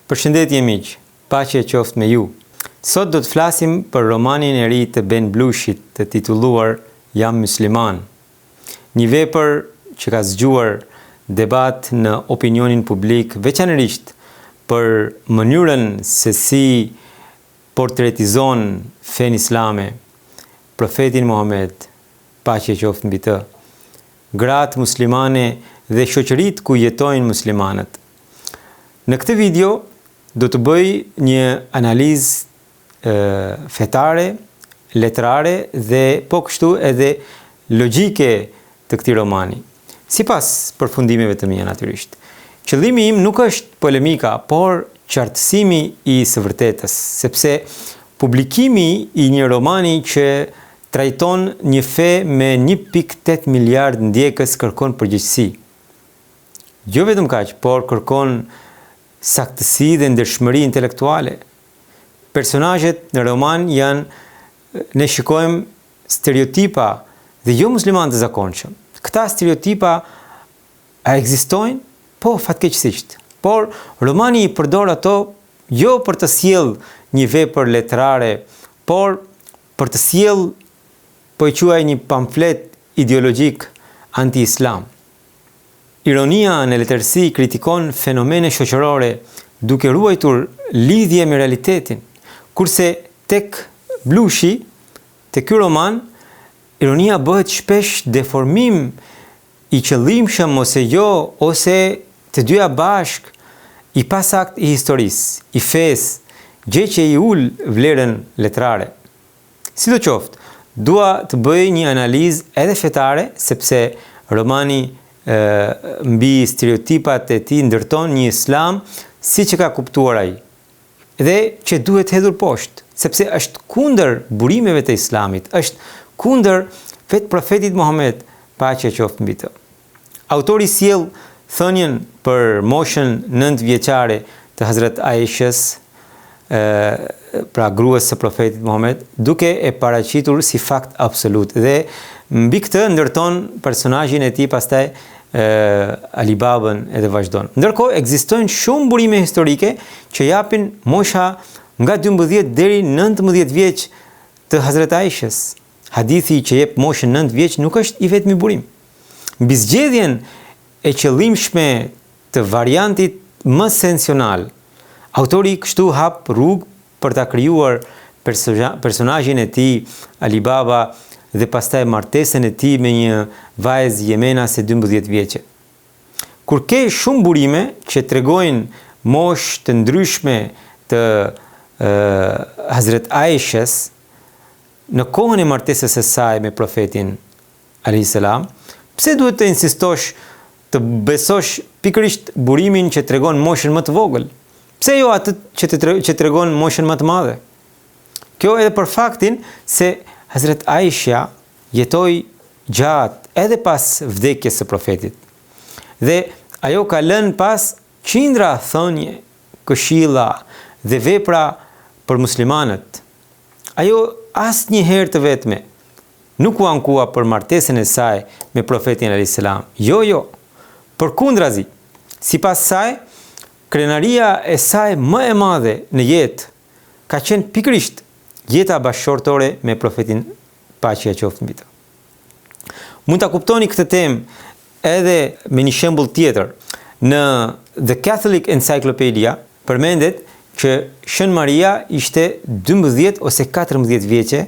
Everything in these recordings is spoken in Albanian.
Përshëndetje miq, paqja qoftë me ju. Sot do të flasim për romanin e ri të Ben Blushit të titulluar Jam mysliman. Një vepër që ka zgjuar debat në opinionin publik veçanërisht për mënyrën se si portretizon fenë islame, Profetin Muhamed, paqja qoftë mbi të, gratë muslimane dhe shoqëritë ku jetojnë muslimanët. Në këtë video do të bëj një analizë fetare, letrare dhe po kështu edhe logjike të këtij romani. Sipas përfundimeve të mia natyrisht. Qëllimi im nuk është polemika, por qartësimi i së vërtetës, sepse publikimi i një romani që trajton një fe me 1.8 miliard ndjekës kërkon përgjegjësi. Jo vetëm kaq, por kërkon saktësi dhe ndershmëri intelektuale. Personazhet në roman janë ne shikojmë stereotipa dhe jo muslimanë të zakonshëm. Këta stereotipa a ekzistojnë? Po, fatkeqësisht. Por romani i përdor ato jo për të sjellë një vepër letrare, por për të sjellë po e quaj një pamflet ideologjik anti-islam. Ironia në letërsi kritikon fenomene shoqërore duke ruajtur lidhje me realitetin, kurse tek Blushi, te ky roman, ironia bëhet shpesh deformim i qëllimshëm ose jo, ose të dyja bashkë, i pasaktë i historisë, i fesë, gjë që i ul vlerën letrare. Sidoqoftë, dua të bëj një analizë edhe fetare, sepse romani mbi stereotipat e tij ndërton një islam siç e ka kuptuar ai dhe që duhet hedhur poshtë, sepse është kundër burimeve të islamit, është kundër vetë profetit Muhamed, paqja qoftë mbi të. Autori sjell thënien për moshën 9 vjeçare të Hazret Aishës, pra gruas së profetit Muhamed, duke e paraqitur si fakt absolut dhe mbi këtë ndërton personazhin e tij pastaj Ali Babën edhe vazhdon. Ndërkohë ekzistojnë shumë burime historike që japin mosha nga 12 deri 19 vjeç të Hazret Aishës. Hadithi që jep moshën 9 vjeç nuk është i vetmi burim. Mbi zgjedhjen e qëllimshme të variantit më sensacional, autori kështu hap rrugë për ta krijuar personazhin e tij Ali Baba dhe pastaj martesën e tij me një vajzë jemenase 12 vjeçe. Kur ke shumë burime që tregojnë moshë të ndryshme të Hazret Aishës në kohën e martesës së saj me profetin alejhi selam, pse duhet të insistosh të besosh pikërisht burimin që tregon moshën më të vogël? Pse jo atë që të që tregon moshën më të madhe? Kjo edhe për faktin se Hazret Aisha jetoi gjatë edhe pas vdekjes së profetit. Dhe ajo ka lënë pas qindra thënie, këshilla dhe vepra për muslimanët. Ajo asnjëherë të vetme nuk u ankua për martesën e saj me profetin alejhi selam. Jo, jo. Përkundrazi, sipas saj, krenaria e saj më e madhe në jetë ka qenë pikërisht jeta bashkëshortore me profetin paqja qoftë mbi të. Mund ta kuptoni këtë temë edhe me një shembull tjetër. Në The Catholic Encyclopedia përmendet që Shën Maria ishte 12 ose 14 vjeçe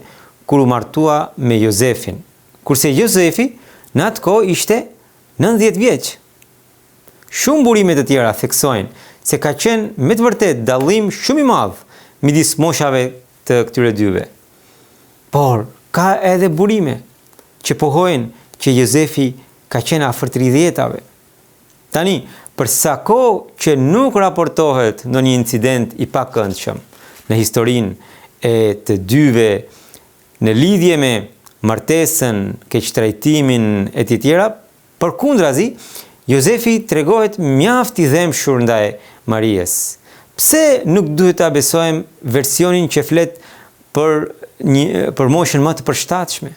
kur u martua me Jozefin, kurse Jozefi në atë kohë ishte 90 vjeç. Shumë burime të tjera theksojnë se ka qenë me të vërtetë dallim shumë i madh midis moshave të këtyre dyve. Por ka edhe burime që pohojnë që Jozefi ka qenë afër 30-tave. Tani, për sa kohë që nuk raportohet ndonjë incident i pakëndshëm në historinë e të dyve në lidhje me martesën, keqtrajtimin e të tjera, përkundrazi, Jozefi tregohet mjaft i dhembshur ndaj Maries. Pse nuk duhet ta besojmë versionin që flet për një për moshën më të përshtatshme?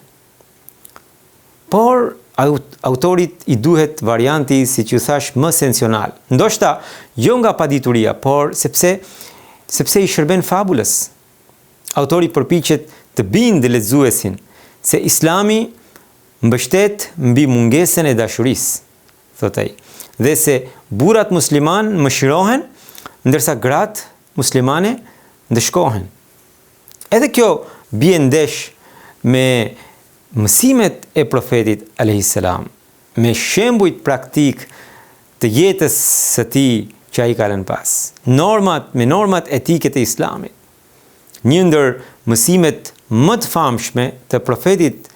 Por Autorit i duhet varianti, siç ju thashë, më sensacional. Ndoshta jo nga padituria, por sepse sepse i shërben fabulës. Autori përpiqet të bindë lexuesin se Islami mbështet mbi mungesën e dashurisë, thotë ai, dhe se burrat muslimanë mëshirohen, ndërsa gratë muslimane ndëshkohen. Edhe kjo bie ndesh me mësimet e Profetit alejhi selam, me shembujt praktikë të jetës së tij që ai ka lënë pas, normat me normat etike të Islamit. Një ndër mësimet më të famshme të Profetit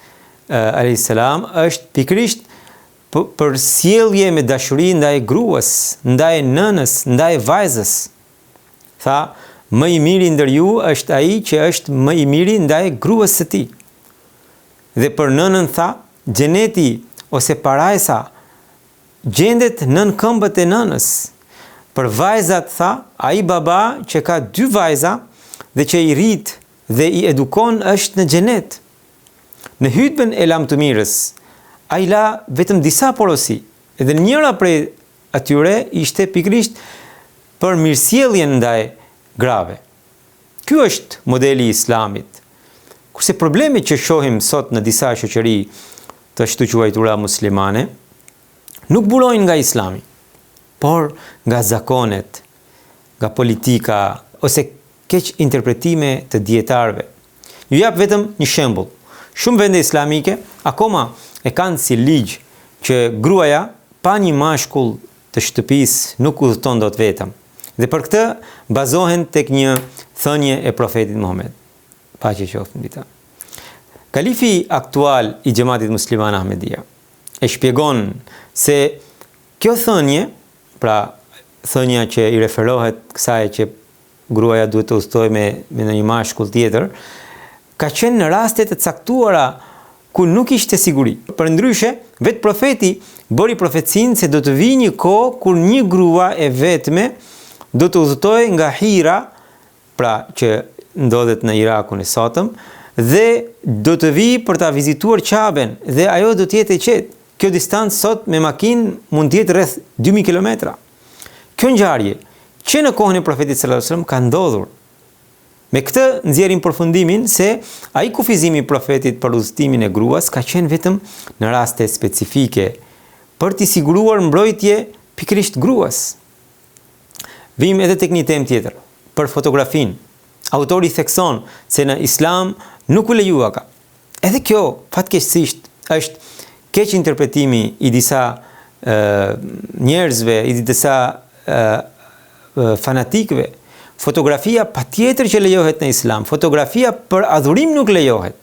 alejhi selam është pikërisht për sjellje me dashuri ndaj gruas, ndaj nënës, ndaj vajzës. Tha, më i miri ndër ju është ai që është më i miri ndaj gruas së tij. Dhe për nënën tha, xheneti ose parajsa gjendet nën këmbët e nënës. Për vajzat tha, ai baba që ka dy vajza dhe që i rrit dhe i edukon është në xhenet. Në hytben e lamtumirës, ai la vetëm disa porosi, dhe njëra prej atyre ishte pikërisht për mirësjelljen ndaj grave. Ky është modeli i Islamit. Kurse problemet që shohim sot në disa shoqëri të ashtuquajtura muslimane nuk burojnë nga Islami, por nga zakonet, nga politika ose keqinterpretime të dijetarëve. Ju jap vetëm një shembull. Shumë vende islamike akoma e kanë si ligj që gruaja pa një mashkull të shtëpisë nuk udhëton dot vetëm. Dhe për këtë bazohen tek një thënie e Profetit Muhamed, paqja qoftë mbi të. Kalifi aktual i Xhematit Musliman Ahmedia e shpjegon se kjo thënie, pra thënia që i referohet kësaj që gruaja duhet të udhëtojë me me ndonjë mashkull tjetër, ka qenë në raste të caktuara ku nuk ishte siguri. Përndryshe, vetë profeti bëri profecinë se do të vijë një kohë kur një grua e vetme do të udhëtojë nga Hira, pra që ndodhet në Irakun e sotëm, dhe do të vijë për ta vizituar Qaben dhe ajo do të jetë e qetë. Kjo distancë sot me makinë mund të jetë rreth 2000 kilometra. Kjo ngjarje, që në kohën e Profetit sallallahu alajhi wasallam ka ndodhur. Me këtë nxjerrim përfundimin se ai kufizim i Profetit për udhëtimin e gruas ka qenë vetëm në raste specifike, për t'i siguruar mbrojtje pikërisht gruas. Vijmë edhe tek një temë tjetër, për fotografinë. Autori thekson se në Islam nuk u lejuaka. Edhe kjo, fatkeqësisht, është keqinterpretimi i disa njerëzve, i disa fanatikëve. Fotografia patjetër që lejohet në Islam, fotografia për adhurim nuk lejohet.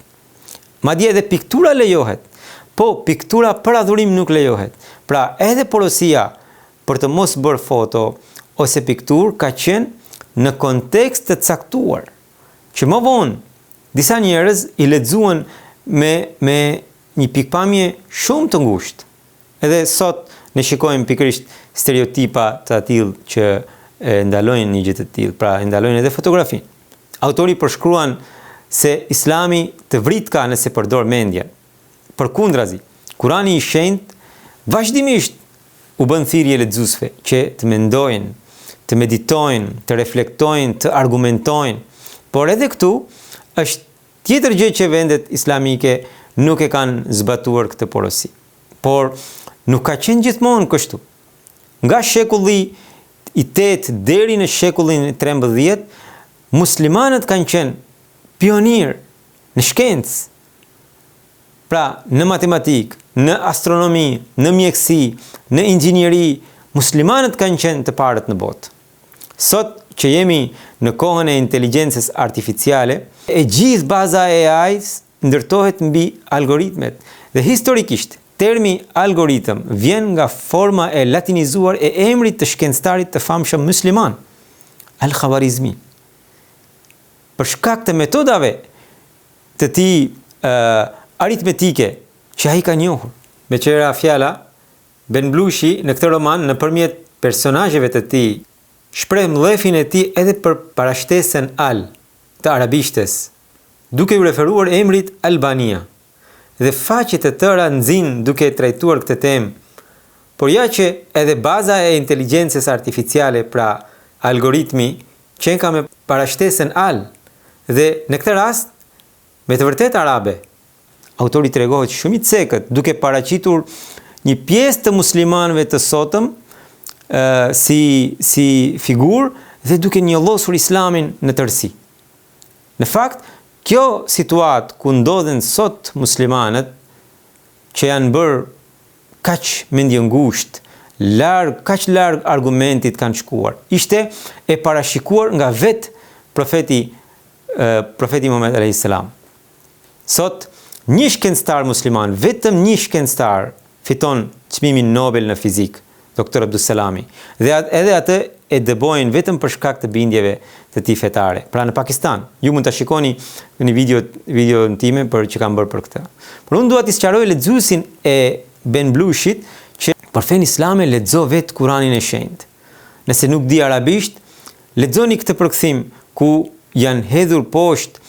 Madje edhe piktura lejohet. Po, piktura për adhurim nuk lejohet. Pra, edhe porosia për të mos bërë foto ose pikturë ka qenë në kontekst të caktuar, që më vonë Disa njerëz i lexuan me me një pikëpamje shumë të ngushtë. Edhe sot ne shikojmë pikërisht stereotipa të atillë që e ndalojnë një gjë të tillë, pra e ndalojnë edhe fotografinë. Autori përshkruan se Islami të vritka nëse përdor mendjen. Përkundrazi, Kurani i Shenjtë vazhdimisht u bën thirrje lexuesve që të mendojnë, të meditojnë, të reflektojnë, të argumentojnë. Por edhe këtu është tjetër gjë që vendet islamike nuk e kanë zbatuar këtë porosi. Por nuk ka qenë gjithmonë kështu. Nga shekulli i 8 deri në shekullin e 13, muslimanët kanë qenë pionierë në shkencë, Pra, në matematikë, në astronomi, në mjekësi, në inxhinieri, muslimanët kanë qenë të parët në botë. Sot që jemi në kohën e inteligjencës artificiale, e gjithë baza e AI-s ndërtohet mbi algoritmet dhe historikisht termi algoritëm vjen nga forma e latinizuar e emrit të shkencëtarit të famshëm musliman, Al-Khawarizmi. Për shkak të metodave të tij aritmetike që ai ka njohur. Meqë ra fjala, Ben Blushi në këtë roman nëpërmjet personazheve të tij shpreh mllefin e tij edhe për parashtesën al të arabishtes, duke iu referuar emrit Albania. dhe faqe të tëra nxin duke e trajtuar këtë temë. Por ja që edhe baza e inteligjencës artificiale, pra algoritmi, qenka me parashtesën al dhe në këtë rast me të vërtetë arabe. Autori tregohet shumë i cekët duke paraqitur një pjesë të muslimanëve të sotëm si si figurë dhe duke njollosur Islamin në tërësi. Në fakt, kjo situatë ku ndodhen sot muslimanët që janë bërë kaq mendjengushtë, larg, kaq larg argumentit kanë shkuar. Ishte e parashikuar nga vetë profeti profeti Muhammed alayhis salam. Sot një shkencëtar musliman, vetëm një shkencëtar fiton çmimin Nobel në fizikë, Doktor Abdus Salami. Dhe edhe atë e dëbojnë vetëm për shkak të bindjeve të tij fetare. Pra në Pakistan, ju mund ta shikoni në një video videon time për që kam bërë për këtë. Por unë dua t'i sqaroj lexuesin e Ben Blushit që për fenë islame lexo vetë Kuranin e Shenjtë. Nëse nuk di arabisht, lexoni këtë përkthim ku janë hedhur poshtë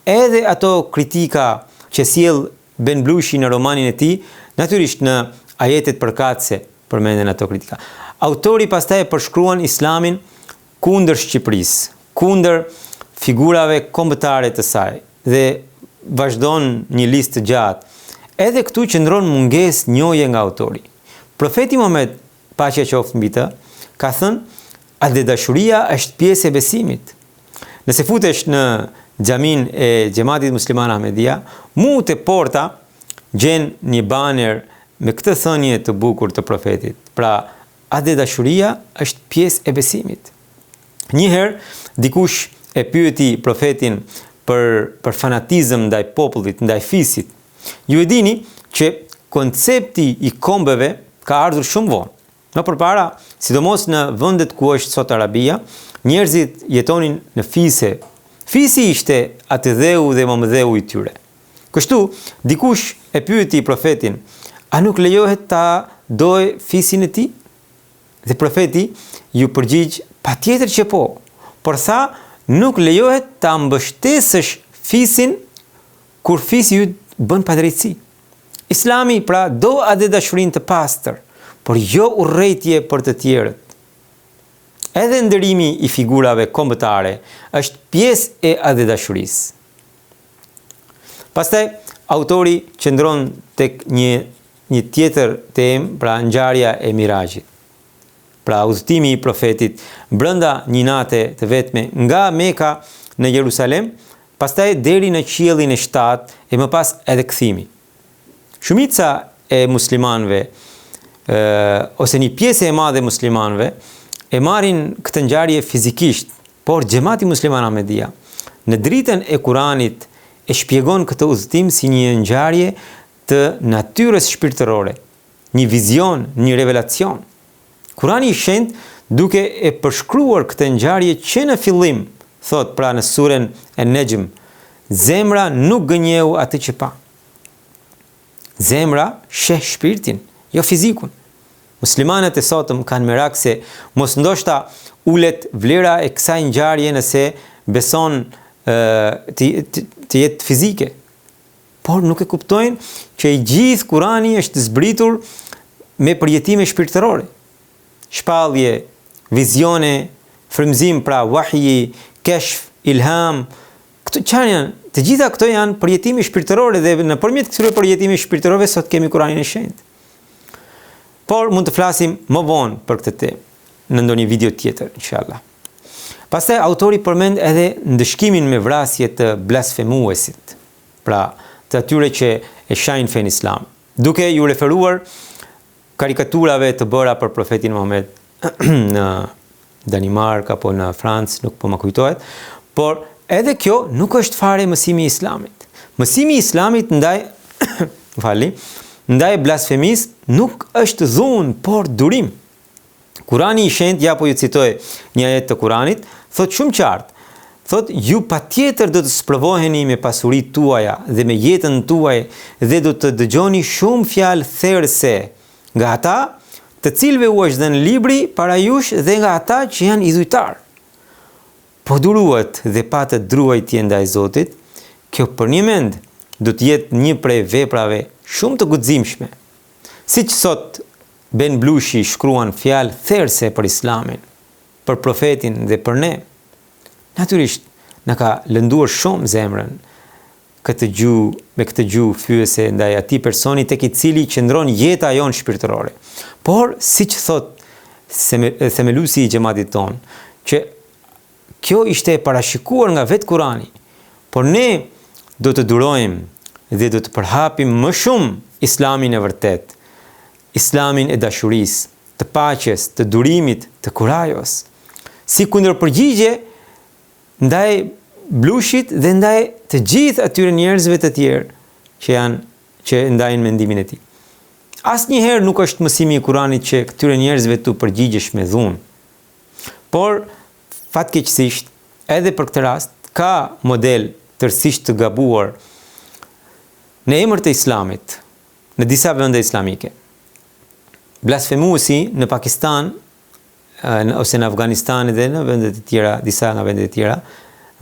edhe ato kritika që sjell Ben Blushi në romanin e tij, natyrisht në ajetet përkatëse përmenden ato kritika. Autori pastaj e përshkruan Islamin kundër Shqipërisë, kundër figurave kombëtare të saj dhe vazhdon një listë të gjatë. Edhe këtu qëndron mungesë njohje nga autori. Profeti Muhamed, paqja qoftë mbi të, ka thënë Atdhedashuria është pjesë e besimit. Nëse futesh në xhaminë e Xhematit Musliman Ahmedia, mu te porta gjen një baner me këtë thënie të bukur të profetit. Pra, atdhedashuria është pjesë e besimit. Një herë dikush e pyeti profetin për për fanatizëm ndaj popullit, ndaj fisit. Ju e dini që koncepti i kombeve ka ardhur shumë vonë. Më përpara, sidomos në vendet ku është sot Arabia, njerëzit jetonin në fise. Fisi ishte atdheu dhe mëmëdheu i tyre. Kështu, dikush e pyeti profetin, a nuk lejohet ta dojë fisin e tij? Dhe profeti iu përgjigj, patjetër që po, por tha, nuk lejohet ta mbështesësh fisin kur fisi yt bën padrejtësi. Islami pra do atdhedashurinë të pastër, por jo urrejtje për të tjerët. Edhe nderimi i figurave kombëtare është pjesë e atdhedashurisë. Pastaj autori qëndron tek një një tjetër temë, pra ngjarja e Miraxhit. Pra udhëtimi i profetit brenda një nate të vetme nga Meka në Jerusalem, pastaj deri në qiellin e shtatë e më pas edhe kthimi. Shumica e muslimanëve ose një pjesë e madhe e muslimanëve e marrin këtë ngjarje fizikisht, por Xhemati Musliman Ahmedia në dritën e Kuranit e shpjegon këtë udhëtim si një ngjarje të natyrës shpirtërore, një vizion, një revelacion. Kurani i Shenjtë duke e përshkruar këtë ngjarje që në fillim, thotë pra në suren En-Nexhm, Zemra nuk gënjeu atë që pa. Zemra sheh shpirtin, jo fizikun. Muslimanët e sotëm kanë merak se mos ndoshta ulet vlera e kësaj ngjarje nëse beson të, të, të jetë fizike. Por nuk e kuptojnë që i gjithë Kurani është zbritur me përjetime shpirtërore. Shpallje, vizione, frymëzim, pra wahji, keshf, ilham, këto çfarë janë? Të gjitha këto janë përjetime shpirtërore dhe nëpërmjet këtyre përjetimeve shpirtërore sot kemi Kuranin e Shenjtë. Por mund të flasim më vonë për këtë temë në ndonjë video tjetër, inshallah. Pastaj autori përmend edhe ndëshkimin me vrasje të blasfemuesit, pra të atyre që e shajnë fenë islame, duke iu referuar karikaturave të bëra për profetin Muhammed në Danimarkë apo në Francë, nuk po më kujtohet, por edhe kjo nuk është fare mësimi i Islamit. Mësimi i Islamit ndaj, më falni, ndaj blasfemisë nuk është dhunë, por durim. Kurani i shenjtë, ja po ju citoj një ajet të Kuranit, thotë shumë qartë, thotë ju patjetër do të sprovoheni me pasuritë tuaja dhe me jetën tuaj dhe do të dëgjoni shumë fjalë therëse nga ata të cilëve u është dhënë libri para jush dhe nga ata që janë idhujtarë. Po duruat dhe patët druajtje ndaj Zotit, kjo përnjëmend. do të jetë një prej veprave shumë të guximshme. Siç sot Ben Blushi shkruan fjalë therëse për Islamin, për Profetin dhe për ne. Natyrisht, na ka lënduar shumë zemrën këtë gjuhë, me këtë gjuhë fyese ndaj atij personi tek i cili qëndron jeta jonë shpirtërore. Por, siç thotë themeluesi i xhematit tonë, që kjo ishte e parashikuar nga vetë Kurani, por ne do të durojmë dhe do të përhapim më shumë Islamin e vërtetë, Islamin e dashurisë, të paqes, të durimit, të kurajos. Si kundërpërgjigje ndaj Blushit dhe ndaj të gjithë atyre njerëzve të tjerë që janë që ndajnë mendimin e tij. Asnjëherë nuk është mësimi i Kuranit që këtyre njerëzve t'u përgjigjesh me dhunë. Por fatkeqësisht edhe për këtë rast ka model tërësisht të gabuar në emër të Islamit në disa vende islamike. Blasfemuesi në Pakistan ose në Afganistan dhe në vende të tjera, disa nga vendet e tjera,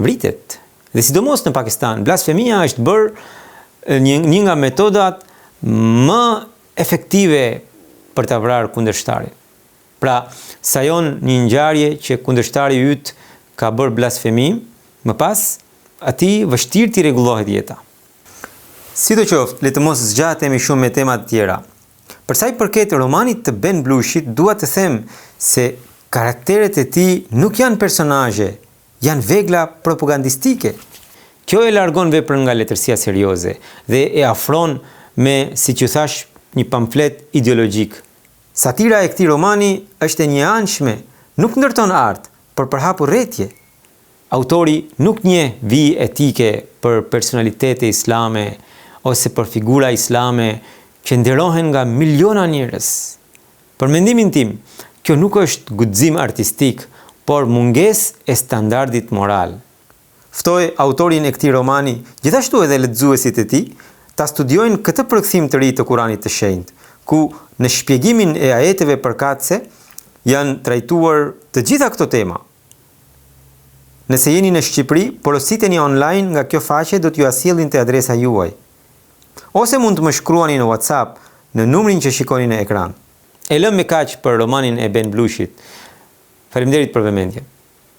vritet. Dhe sidomos në Pakistan, blasfemia është bërë një, një nga metodat më efektive për ta vrarë kundërshtarin. Pra, sajon një ngjarje që kundërshtari yt ka bërë blasfemi, më pas atij vështirë t'i rregullohet jeta. Sidoqoftë, le të mos zgjatemi shumë me tema të tjera. Për sa i përket romanit të Ben Blushit, dua të them se karakteret e tij nuk janë personazhe, janë vegla propagandistike. Kjo e largon veprën nga letërsia serioze dhe e afron me, siç ju thashë, një pamflet ideologjik. Satira e këtij romani është e njëanshme, nuk ndërton art, por përhap urrejtje. Autori nuk njeh vijë etike për personalitete islame ose për figura islame që nderohen nga miliona njerëz. Për mendimin tim, kjo nuk është guxim artistik, por mungesë e standardit moral. Ftoj autorin e këtij romani, gjithashtu edhe lexuesit e tij, ta studiojnë këtë përkthim të ri të Kuranit të Shenjtë, ku në shpjegimin e ajeteve përkatëse janë trajtuar të gjitha këto tema. Nëse jeni në Shqipëri, porositeni online nga kjo faqe do t'jua sjellin te adresa juaj. Ose mund të më shkruani në WhatsApp në numrin që shikoni në ekran. E lëmë me kaq për romanin e Ben Blushit. Faleminderit për vëmendjen.